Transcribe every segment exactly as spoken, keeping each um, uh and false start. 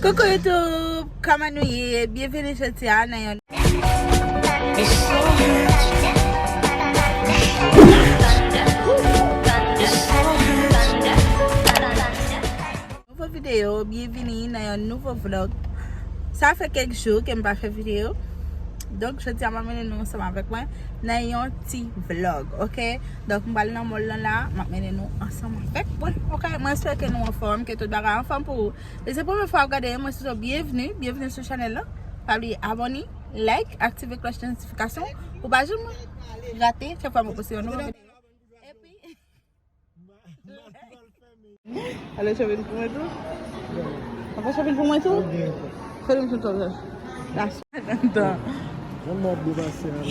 Coucou YouTube, kòman nou ye? Byenveni jodi a nan yon nouvo videyo, byenveni nan yon nouvo vlog. Sa fè kèk jou ke m pa fè videyo. Donk, jodi a, m ap mennen nou ansanm avèk mwen nan yon ti vlog, oke? Donk, m pral nan mall lan la, m ap mennen nou ansanm avèk mwen, oke? Mwen espere ke nou anfòm, ke tout bagay anfòm pou ou. E se premye fwa w ap gade, mwen swete w byenveni, byenveni sou chanèl lan. Pa bliye abòne, like, aktive klòch de notifikasyon pou pa janm rate chak fwa mwen poste yon nouvo videyo. Epi, ale chopin pou mwen tou. Ou fè chopin pou mwen tou? Kote m sou top la? La, sa nan tan. Jan m ap depase a.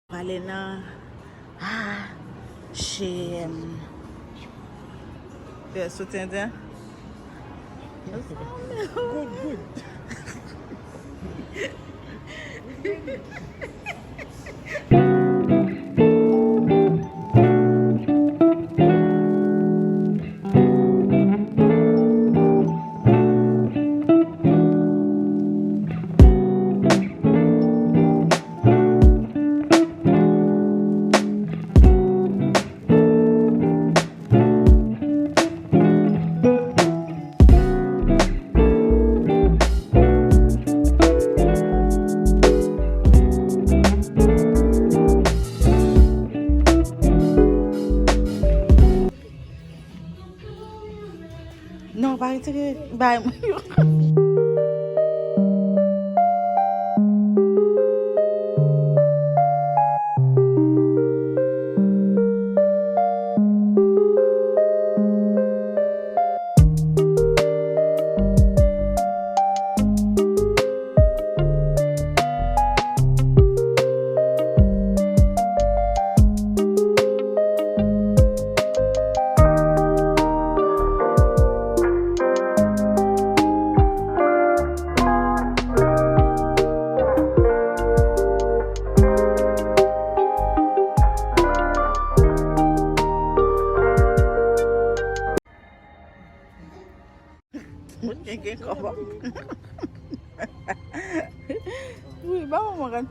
Prale nan, ah, H and M. Fè soutyen, tyen. Good, good. Non, pa retire bay mwen yo. Mwen gen gen kòb. Wi, ba mwen mwen.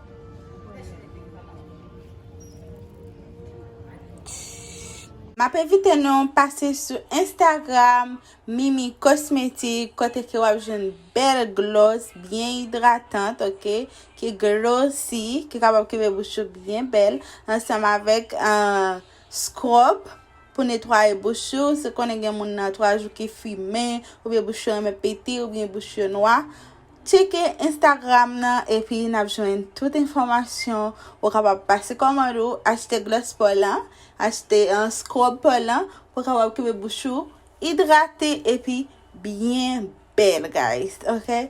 M ap envite nou pase sou Instagram, Mimi Cosmétique, kote ke w ap jwenn bèl gloss, byen idratant, oke, ki glossy, ki kapab kenbe bouch ou byen bèl, ansanm avèk, euh, scrub pou netwaye bouch ou. Si w konnen gen moun nan twa jou ki fimen, oubyen bouch yo renmen pete, oubyen bouch yo nwa, tcheke Instagram nan, epi n ap jwenn tout enfòmasyon. Ou kapab pase kòmand ou, achte gloss pa w lan, achte, euh, scrub pa w lan, pou w kapab kenbe bouch ou idrate epi byen bèl, guys, oke?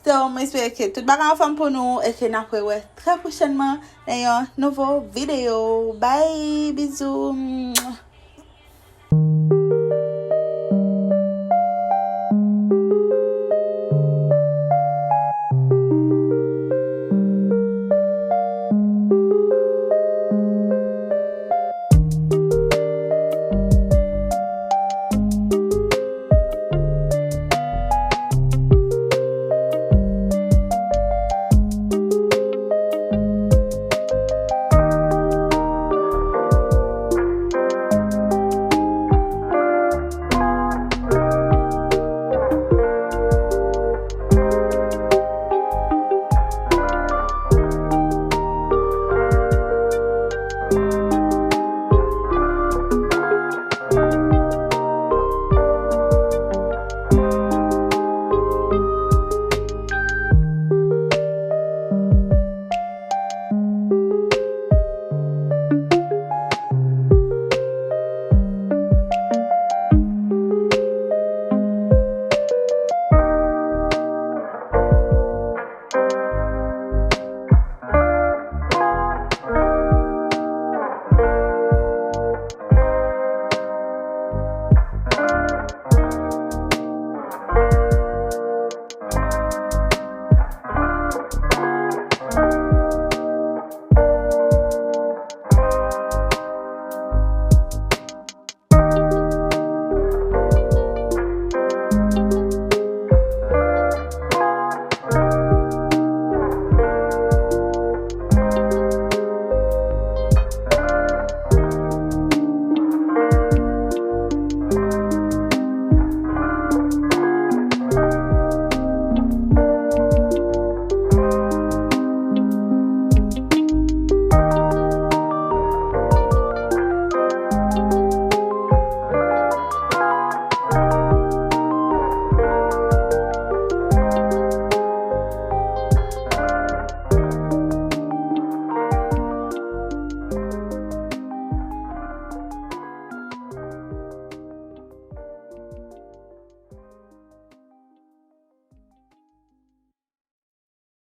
So, mwen espere ke tout bagay anfòm pou nou e ke n ap rewè trè pwochènman nan yon nouvo videyo. Bye, bizou.